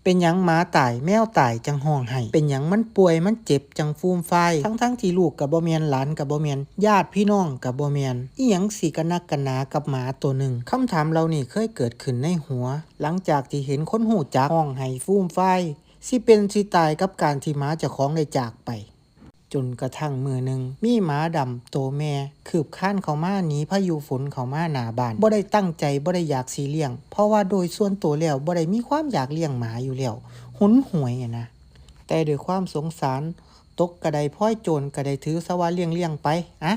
ເປັນຫຍັງໝາຕາຍ ແມວຕາຍຈັ່ງຮ້ອງໄຫ້? ເປັນຫຍັງມັນປ່ວຍ ມັນເຈັບຈັ່ງຟູມຟາຍ? ທັງໆທີ່ລູກກໍບໍ່ແມ່ນ ຫຼານກໍບໍ່ແມ່ນ ຍາດພີ່ນ້ອງກໍບໍ່ແມ່ນ ອີ່ຫຍັງຊິກະໜັກກະໜາກັບໝາໂຕໜຶ່ງ? ຄຳຖາມເຫຼົ່ານີ້ເຄີຍເກີດຂຶ້ນໃນຫົວ ຫຼັງຈາກທີ່ເຫັນຄົນຮູ້ຈັກຮ້ອງໄຫ້ຟູມຟາຍ ຊິເປັນຊິຕາຍກັບການທີ່ໝາເຈົ້າຂອງໄດ້ຈາກໄປ. ຈົນກະທັ້ງມື້ໜຶ່ງ ມີໝາດຳໂຕແມ່ຄືບຄານເຂົ້າມາ ໜີພາຍຸຝົນເຂົ້າມາໜ້າບ້ານ. ບໍ່ໄດ້ຕັ້ງໃຈ ບໍ່ໄດ້ຢາກຊິລ້ຽງ ເພາະວ່າໂດຍສ່ວນໂຕແລ້ວບໍ່ໄດ້ມີຄວາມຢາກລ້ຽງໝາຢູ່ແລ້ວ ຫົນຫວຍຫັ້ນນະ. ແຕ່ດ້ວຍຄວາມສົງສານ ຕົກກະໄດ້ພອຍໂຈນ ກະໄດ້ຖືສະວ່າລ້ຽງໆໄປ ອະ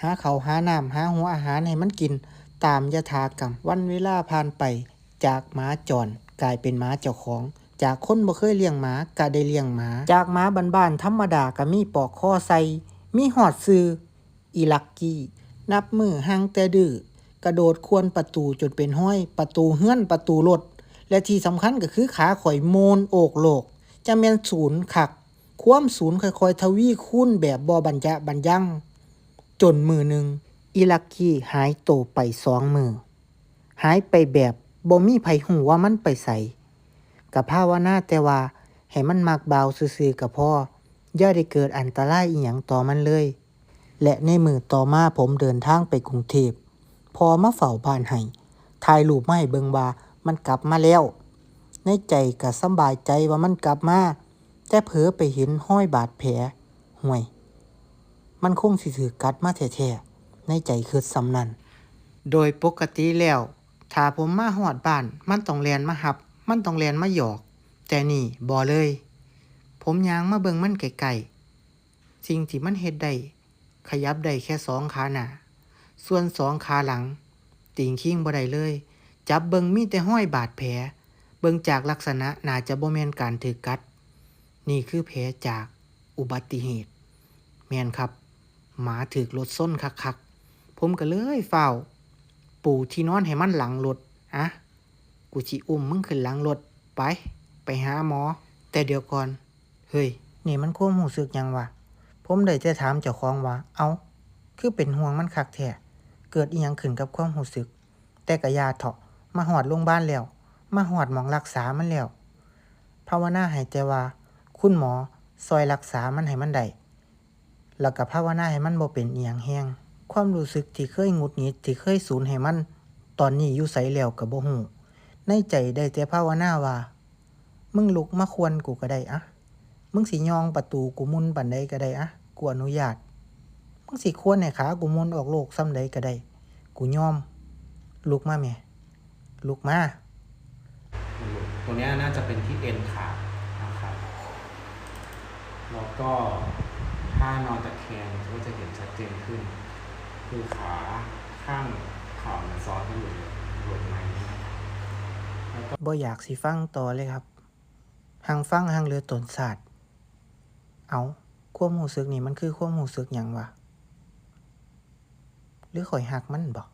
ຫາເຂົ້າຫານ້ຳ ຫາຫົວອາຫານໃຫ້ມັນກິນຕາມຍະຖາກຳ. ວັນເວລາຜ່ານໄປ ຈາກໝາຈອນກາຍເປັນໝາເຈົ້າຂອງ, ຈາກຄົນບໍ່ເຄີຍລ້ຽງໝາກະໄດ້ລ້ຽງໝາ, ຈາກໝາບ້ານໆທຳມະດາກະມີປອກຄໍໃສ່, ມີຮອດຊື່ ອີລັກກີ້. ນັບມື້ຮັ່ງແຕ່ດື້ ກະໂດດຂວນປະຕູຈົນເປັນຮອຍ, ປະຕູເຮືອນ, ປະຕູລົດ ແລະທີ່ສຳຄັນກະຄືຂາຂ້ອຍໂມນໂອກໂລກ, ຈະແມ່ນສູນຄັກ. ຄວາມສູນຄ່ອຍໆທະວີຄູນແບບບໍ່ບັນຈະບັນຍັງ, ຈົນມື້ໜຶ່ງ ອີລັກກີ້ຫາຍໂຕໄປສອງມື້. ຫາຍໄປແບບບໍ່ມີໃຜຮູ້ວ່າມັນໄປໃສ. ກະພາວະນາແຕ່ວ່າໃຫ້ມັນມັກບ່າວຊື່ໆກະພໍ, ຢ່າໄດ້ເກີດອັນຕະລາຍອີ່ຫຍັງຕໍ່ມັນເລີຍ. ແລະໃນມື້ຕໍ່ມາ ຜົມເດີນທາງໄປກຸງເທບ, ພໍ່ມາເຝົ້າບ້ານໃຫ້, ຖ່າຍຮູບມາໃຫ້ເບິ່ງວ່າມັນກັບມາແລ້ວ. ໃນໃຈກະສຳບາຍໃຈວ່າມັນກັບມາ, ແຕ່ເຜີໄປເຫັນຮອຍບາດແຜ. ຫ້ວຍ ມັນຄົງຊິຖືກກັດມາແທ້ໆ, ໃນໃຈຄິດສ່ຳນັ້ນ. ໂດຍປົກກະຕິແລ້ວ ຖ້າຜົມມາຮອດບ້ານ ມັນຕ້ອງແລ່ນມາຮັບ, ມັນຕ້ອງແລ່ນມາຢອກ, ແຕ່ນີ້ບໍ່ເລີຍ. ຜົມຍ່າງມາເບິ່ງມັນໃກ້ໆ, ສິ່ງທີ່ມັນເຮັດໄດ້ ຂະຫຍັບໄດ້ແຄ່ສອງຂາໜ້າ, ສ່ວນສອງຂາຫຼັງ ຕີງຄີງບໍ່ໄດ້ເລີຍ. ຈັບເບິ່ງມີແຕ່ຮອຍບາດແຜ, ເບິ່ງຈາກລັກສະນະໜ້າຈະບໍ່ແມ່ນການຖືກກັດ. ນີ້ຄືແຜຈາກ ອຸບັດຕິເຫດ. ແມ່ນຄັບ, ໝາຖືກລົດຊົນຄັກໆ. ຜົມກະເລີຍຟ້າວປູທີ່ນອນໃຫ້ມັນຫຼັງລົດ. ອະ, ກູຊິອຸ້ມມຶງຂຶ້ນຫຼັງລົດ. ໄປ, ໄປຫາໝໍ. ແຕ່ດຽວກ່ອນ, ເຮີ້ຍ, ນີ້ມັນຄວາມຮູ້ສຶກຫຍັງວະ? ຜົມໄດ້ແຕ່ຖາມເຈົ້າຂອງວ່າ, ເອົ້າ, ຄືເປັນຫ່ວງມັນຄັກແທ້? ເກີດອີ່ຫຍັງຂຶ້ນກັບຄວາມຮູ້ສຶກ? ແຕ່ກະຢ່າເຖາະ, ມາຮອດໂລງບານແລ້ວ, ມາຮອດໝ່ອງລັກສາມັນແລ້ວ. ພາວະນາໃຫ້ແຕ່ວ່າຄຸນໝໍຊ່ອຍລັກສາມັນໃຫ້ມັນໄດ້, ແລ້ວກະພາວະນາໃຫ້ມັນບໍ່ເປັນອີ່ຫຍັງແຮງ. ຄວາມຮູ້ສຶກທີ່ເຄີຍຫງຸດຫງິດ, ທີ່ເຄີຍສູນໃຫ້ມັນ, ຕອນນີ້ຢູ່ໃສແລ້ວກະບໍ່ຮູ້. ໃນໃຈໄດ້ແຕ່ພາວະນາວ່າ, ມຶງລຸກມາຄວນກູກະໄດ້ອະ. ມຶງຊິຍ່ອງປະຕູກູໝຸ່ນປານໃດກະໄດ້ອະ, ກູອະນຸຍາດ. ມຶງຊິຄວນໃຫ້ຂາກູໝຸ່ນອອກໂລກສ່ຳໃດກະໄດ້, ກູຍອມ. ລຸກມາແມ້, ລຸກມາ. ตัวเนี้ยน่าจะเป็นที่เอ็นขานะครับ แล้วก็ถ้านอนตะแคงก็จะเห็นชัดเจนขึ้น คือขาข้างขวามันซ้อนกันอยู่เลย หลุดไหมนะครับ แล้วก็ ບໍ່ຢາກຊິຟັງຕໍ່ເລີຍຄັບ. ຮັ່ງຟັງຮັ່ງເຫຼືອຕົນຊາດ. ເອົ້າ, ຄວາມຮູ້ສຶກນີ້ມັນຄືຄວາມຮູ້ສຶກຫຍັງວະ? ຫຼືຂ້ອຍຮັກມັນບໍ?